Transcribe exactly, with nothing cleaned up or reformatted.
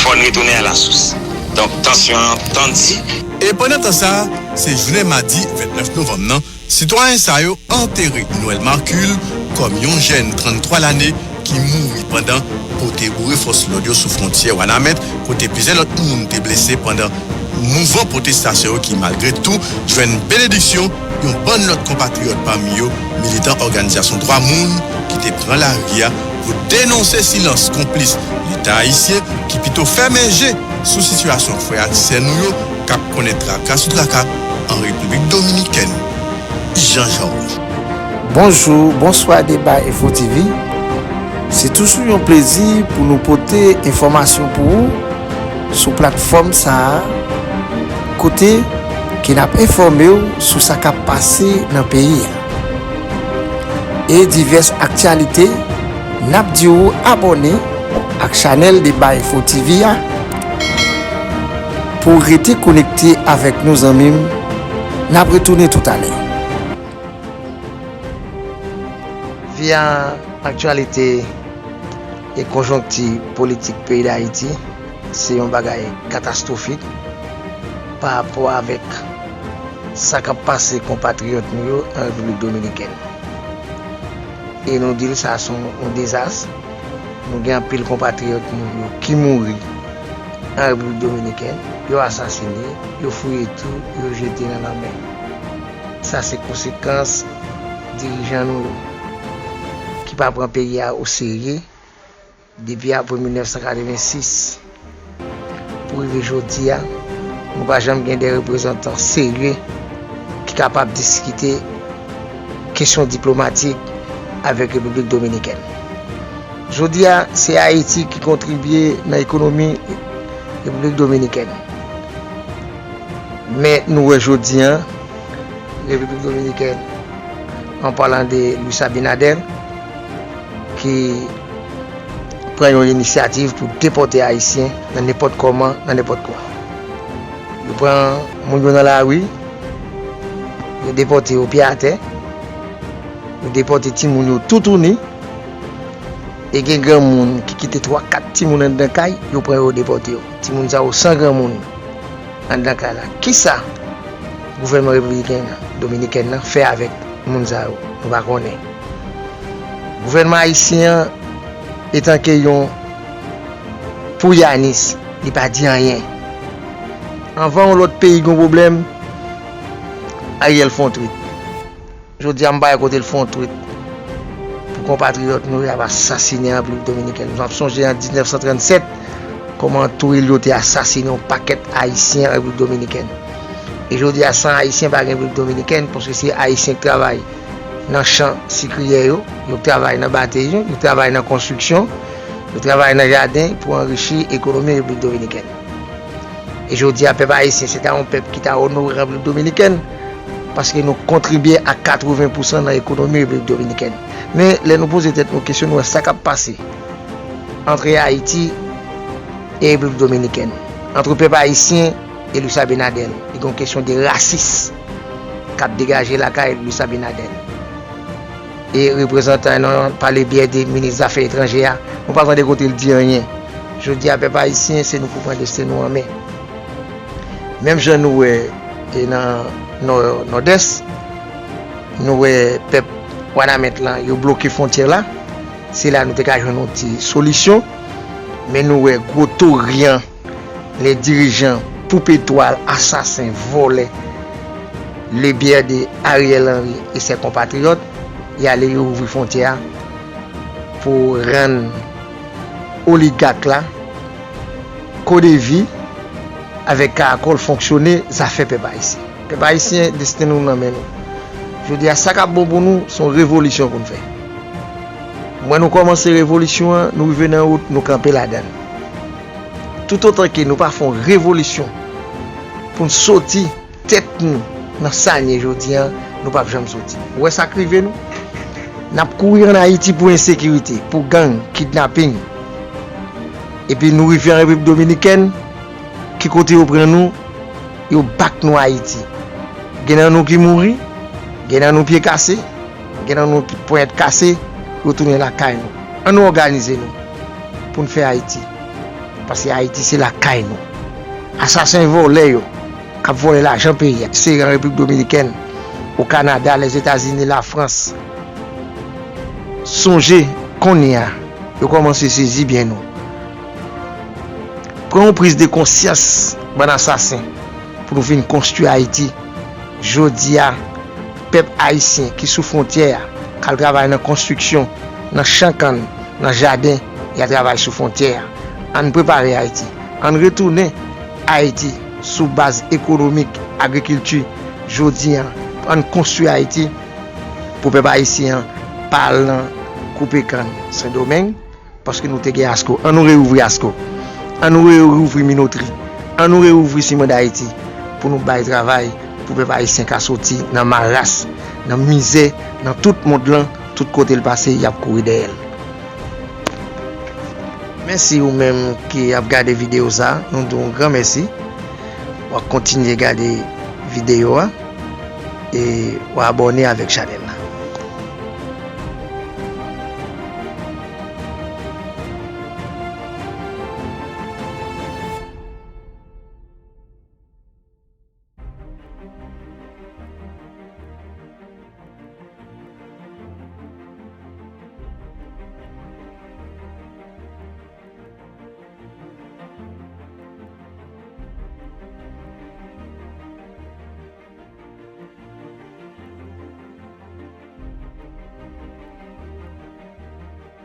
Fò n retounen a la sous. Donk, tansyon an tandi. E pandan tan sa a, se jounen madi vennèf novanm nan, sitwayen sa yo antere Noël Marcul kòm yon jèn tranntwa lane ki mouri pandan pote boure fòs lòd yo sou fwontyè Wanament, kote plizyè lòt moun te blese pandan mouvman pwotestasyon yo ki, malgre tou, jwenn benediksyon yon bann lòt konpatriyòt, pami yo militan òganizasyon dwa moun ki te pran lari a pou denonse silans konplis Leta ayisyen ki pito fèmen je sou sitiyasyon frè ak sè nou yo k ap konnen traka sou traka an Repiblik Dominikèn. Jean Georges. Bonjou, bonswa Deba Info T V. Se toujou yon plezi pou nou pote enfòmasyon pou ou sou platfòm sa a, kote ke n ap enfòme w sou sa k ap pase nan peyi a. E divès aktyalite, n ap di w abòne ak chanèl Deba Info T V a pou w rete konekte avèk nou, zanmi m. N ap retounen toutalè. Via aktyalite e konjonkti politik peyi Dayiti, se yon bagay katastwofik pa rapò avèk sa k ap pase konpatriyòt nou yo an Repiblik Dominikèn. E nou di l sa se yon, yon dezas. Nou gen anpil konpatriyòt nou yo ki mouri an Repiblik Dominikèn, yo asasine, yo fouye tou, yo jete nan lanmè. Sa se konsekans dirijan nou yo ki pa pran peyi a oserye depi apre mil nèf san katrevensis pou rive jodi a. Nou pa janm gen de reprezantan serye ki kapab diskite kesyon diplomatik avèk Repiblik Dominikèn. Jodi a, se Ayiti ki kontribye nan ekonomi Repiblik Dominikèn. Men nou wè jodi a, Repiblik Dominikèn, an palan de Luis Abinader, ki pran yon inisyativ pou depòte Ayisyen nan nenpòt kòman, nan nenpòt kwa. Yo pran moun yo nan lari, yo depòte yo pye atè, yo depòte timoun yo toutouni, e gen granmoun ki kite twa, kat timoun anndan kay, yo pran yo depòte yo. Timoun sa yo san granmoun anndan kay la. Kisa gouvènman repibliken an, dominikèn nan, fè avèk moun sa yo? Nou pa konnen. Gouvènman ayisyen an, etanke yon pouyanis, li pa di anyen. Anvan yon lòt peyi gen yon pwoblèm, Ariel fè yon twit. Jodi a, m pa wè kote l fè yon twit pou konpatriyòt nou y ap asasinen an Repiblik Dominikèn. Nou ap sonje an diznèf san trannsèt, kòman Trujillo te asasinen yon pakèt Ayisyen an Repiblik Dominikèn. E jodi a, san Ayisyen pa gen Repiblik Dominikèn, paske se Ayisyen k travay nan chan sikriyè yo, yo k travay nan batey yo, yo k travay nan konstriksyon, yo k travay nan jaden pou anrichi ekonomi Repiblik Dominikèn. E jodi a, pèp ayisyen, se ta yon pèp ki ta onore Repiblik Dominikèn, paske nou kontribye a katreven pousan nan ekonomi Repiblik Dominikèn. Men, lè nou poze tèt nou kesyon, nou wè sa k ap pase antre Ayiti e Repiblik Dominikèn, antre pèp ayisyen e Luis Abinader. Li gen yon kesyon de rasis k ap degaje lakay Luis Abinader. E reprezantan nan pale byè de minis zafè etranjè a, nou pa tande kote l di anyen. Jodi a, pèp ayisyen, se nou pou pran desten nou an men. Menm jan nou wè e nan Nò-, Nòdès, nou wè pèp Wanament lan, yo bloke fwontyè la. Se la nou te ka jwenn yon ti solisyon. Men nou wè gwo toryan le dirijan poupe twal, asasen, vòlè, le byen de Ariel Henry e sè konpatriyòt, y ale yo ouvri fwontyè a pou rann oligak la kodevi avèk karakòl fonksyone zafè pèp ayisyen. Pèp ayisyen, desten nou nan men nou. Jodi a, sa k ap bon pou nou, se yon revolisyon pou n fè. Mwen, nou kòmanse revolisyon an, nou rive nan wout, nou kanpe ladan l. Toutotan ke nou pa fè yon revolisyon pou n soti tèt nou nan sa n ye jodi a, nou p ap janm soti. Ou wè sa k rive nou? N ap kouri ann Ayiti pou ensekirite, pou gang, kidnaping. Epi nou rive an Repiblik Dominikèn, ki kote yo pran nou? Yo bak nou Ayiti. Gen nan nou ki mouri, gen nan nou pye kase, gen nan nou ponyèt kase, yo tounen lakay nou. Ann nou òganize nou pou n fè Ayiti. Paske Ayiti se lakay nou. Asasen vòlè yo k ap vòlè lajan peyi a, se an Repiblik Dominikèn, o Kanada, Lèzetazini, Lafrans. Sonje, kounye a, yo kòmanse sezi byen nou. Pran yon priz de konsyans, bann asasen, pou nou vin konstwi Ayiti. Jodi a, pèp ayisyen ki sou fwontyè a, k al travay nan konstriksyon, nan chan kann, nan jaden, y a travay sou fwontyè a. Ann prepare Ayiti. Ann retounen Ayiti sou baz ekonomik, agrikilti. Jodi a, ann konstwi Ayiti pou pèp ayisyen an pa al nan koupe kann Sendomeng, paske nou te gen ASCO. Ann nou reouvri ASCO. Ann nou reouvri Minotri. Ann nou reouvri Siman Dayiti pou nou bay travay pou pèp ayisyen ka soti nan maras, nan mizè, nan tout mond lan, tout kote l pase, y ap kouri dèyè l. Mèsi ou menm ki ap gade videyo sa, nou di w yon gran mèsi. W ap kontinye gade videyo a e w abòne avèk chanèl la.